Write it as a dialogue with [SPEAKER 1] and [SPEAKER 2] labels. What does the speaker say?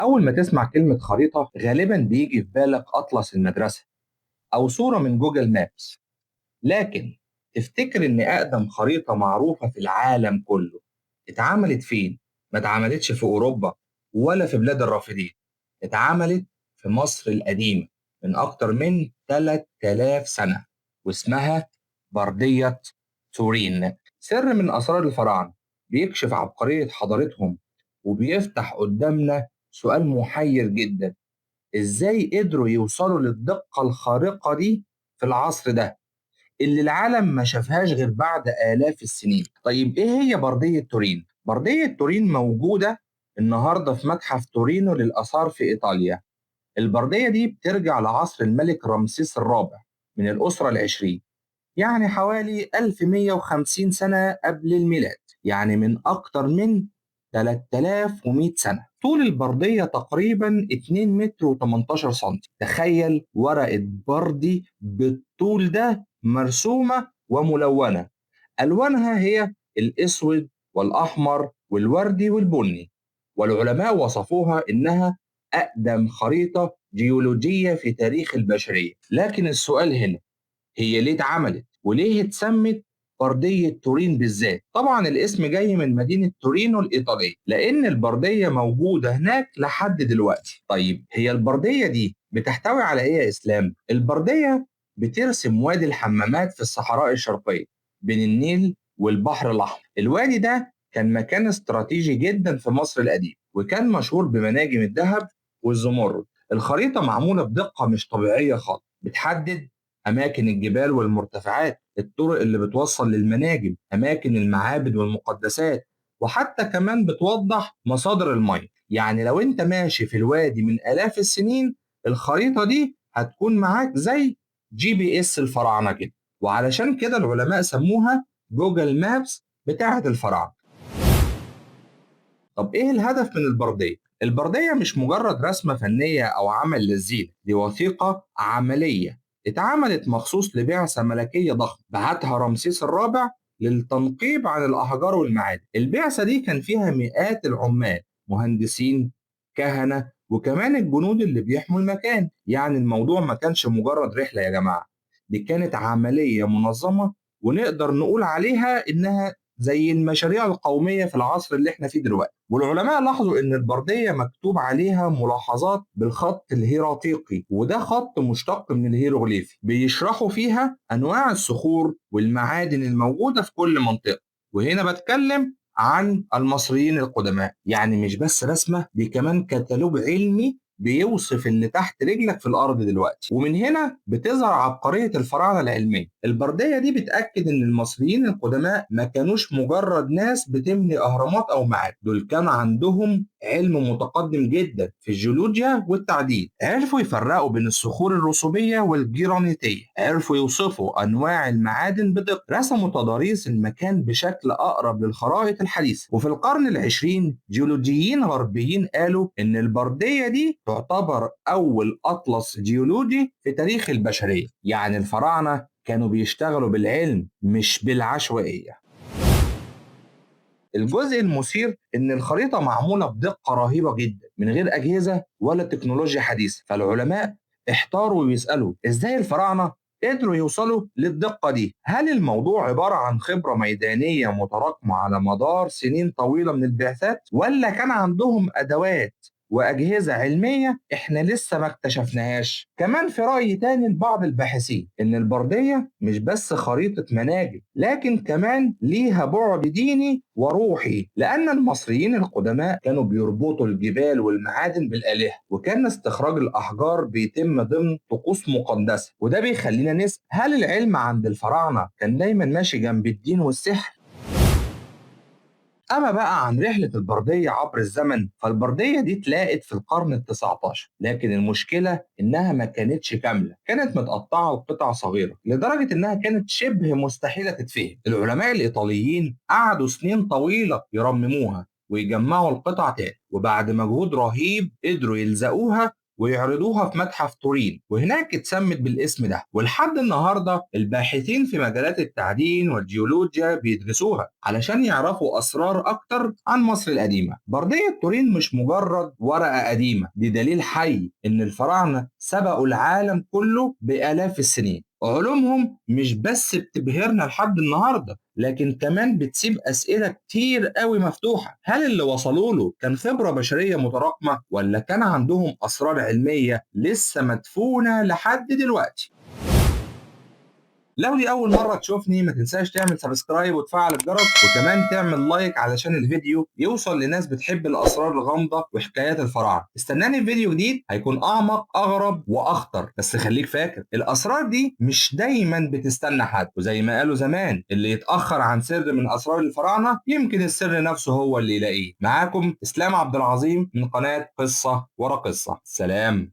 [SPEAKER 1] أول ما تسمع كلمة خريطة غالبا بيجي في بالك أطلس المدرسة أو صورة من Google Maps. لكن تفتكر إن أقدم خريطة معروفة في العالم كله اتعملت فين؟ ما اتعملتش في أوروبا ولا في بلاد الرافدين، اتعملت في مصر القديمة من أكتر من 3000 سنة، واسمها بردية تورين. سر من أسرار الفراعنة بيكشف عبقرية حضارتهم وبيفتح قدامنا سؤال محير جدا: إزاي قدروا يوصلوا للدقة الخارقة دي في العصر ده اللي العالم ما شافهاش غير بعد آلاف السنين؟ طيب إيه هي بردية تورين؟ بردية تورين موجودة النهاردة في متحف تورينو للآثار في إيطاليا. البردية دي بترجع لعصر الملك رمسيس الرابع من الأسرة العشرين، يعني حوالي 1150 سنة قبل الميلاد، يعني من أكتر من 3100 سنة. طول البردية تقريبا 2 متر و18 سنتي. تخيل ورقة بردي بالطول ده مرسومة وملونة، ألوانها هي الأسود والأحمر والوردي والبني، والعلماء وصفوها إنها أقدم خريطة جيولوجية في تاريخ البشرية. لكن السؤال هنا، هي ليه اتعملت وليه اتسمت بردية تورين بالذات؟ طبعا الاسم جاي من مدينة تورينو الإيطالية، لأن البردية موجودة هناك لحد دلوقتي. طيب هي البردية دي بتحتوي على إيه يا إسلام؟ البردية بترسم وادي الحمامات في الصحراء الشرقية بين النيل والبحر الأحمر. الوادي ده كان مكان استراتيجي جدا في مصر القديمة، وكان مشهور بمناجم الذهب والزمرد. الخريطة معمولة بدقة مش طبيعية خالص، بتحدد أماكن الجبال والمرتفعات، الطرق اللي بتوصل للمناجم، أماكن المعابد والمقدسات، وحتى كمان بتوضح مصادر المية. يعني لو أنت ماشي في الوادي من آلاف السنين، الخريطة دي هتكون معاك زي GPS الفراعنة كده. وعلشان كده العلماء سموها Google Maps بتاعة الفراعنة. طب إيه الهدف من البردية؟ البردية مش مجرد رسمة فنية أو عمل للزينة، دي وثيقة عملية اتعملت مخصوص لبعثة ملكية ضخمة بعتها رمسيس الرابع للتنقيب عن الأحجار والمعادن. البعثة دي كان فيها مئات العمال، مهندسين، كهنة، وكمان الجنود اللي بيحموا المكان. يعني الموضوع ما كانش مجرد رحلة يا جماعة، دي كانت عملية منظمة، ونقدر نقول عليها إنها زي المشاريع القومية في العصر اللي احنا فيه دلوقتي. والعلماء لاحظوا ان البردية مكتوب عليها ملاحظات بالخط الهيراطيقي، وده خط مشتق من الهيروغليفي، بيشرحوا فيها انواع الصخور والمعادن الموجودة في كل منطقة. وهنا بتكلم عن المصريين القدماء، يعني مش بس رسمة، دي كمان كتالوج علمي بيوصف اللي تحت رجلك في الأرض دلوقتي. ومن هنا بتظهر عبقرية الفراعنة العلمية. البردية دي بتأكد إن المصريين القدماء ما كانوش مجرد ناس بتبني أهرامات أو معابد، دول كان عندهم علم متقدم جدا في الجيولوجيا والتعدين. عرفوا يفرقوا بين الصخور الرسوبية والجرانيتية، عرفوا يوصفوا أنواع المعادن بدقة، رسموا تضاريس المكان بشكل أقرب للخرائط الحديثة. وفي القرن العشرين جيولوجيين غربيين قالوا إن البردية دي تعتبر أول أطلس جيولوجي في تاريخ البشرية. يعني الفراعنة كانوا بيشتغلوا بالعلم مش بالعشوائية. الجزء المثير إن الخريطة معمولة بدقة رهيبة جدا من غير أجهزة ولا تكنولوجيا حديثة، فالعلماء احتاروا ويسألوا إزاي الفراعنة قدروا يوصلوا للدقة دي؟ هل الموضوع عبارة عن خبرة ميدانية متراكمة على مدار سنين طويلة من البعثات، ولا كان عندهم أدوات وأجهزة علمية إحنا لسه ما اكتشفناهاش؟ كمان في رأي تاني لبعض الباحثين إن البردية مش بس خريطة مناجم، لكن كمان ليها بعد ديني وروحي، لأن المصريين القدماء كانوا بيربطوا الجبال والمعادن بالآلهة، وكان استخراج الأحجار بيتم ضمن طقوس مقدسة. وده بيخلينا نسأل، هل العلم عند الفراعنة كان دايما ماشي جنب الدين والسحر؟ أما بقى عن رحلة البردية عبر الزمن، فالبردية دي اتلاقت في القرن التسعتاشر، لكن المشكلة إنها ما كانتش كاملة، كانت متقطعة لقطع صغيرة لدرجة إنها كانت شبه مستحيلة تتفهم. العلماء الإيطاليين قعدوا سنين طويلة يرمموها ويجمعوا القطع تاني، وبعد مجهود رهيب قدروا يلزقوها ويعرضوها في متحف تورين، وهناك اتسمت بالاسم ده. ولحد النهارده الباحثين في مجالات التعدين والجيولوجيا بيدرسوها علشان يعرفوا أسرار أكتر عن مصر القديمة. بردية تورين مش مجرد ورقة قديمة، دي دليل حي إن الفراعنة سبقوا العالم كله بآلاف السنين. علومهم مش بس بتبهرنا لحد النهارده، لكن كمان بتسيب أسئلة كتير قوي مفتوحة. هل اللي وصلوا له كان خبرة بشرية متراكمة، ولا كان عندهم أسرار علمية لسه مدفونة لحد دلوقتي؟ لو دي أول مرة تشوفني ما تنساش تعمل subscribe وتفعل الجرس، وكمان تعمل like علشان الفيديو يوصل لناس بتحب الأسرار الغامضة وحكايات الفراعنة. استناني في فيديو جديد هيكون أعمق، أغرب، وأخطر. بس خليك فاكر، الأسرار دي مش دايما بتستنى حد، وزي ما قالوا زمان، اللي يتأخر عن سر من أسرار الفراعنة يمكن السر نفسه هو اللي يلاقيه. معاكم إسلام عبد العظيم من قناة قصة ورا قصة. سلام.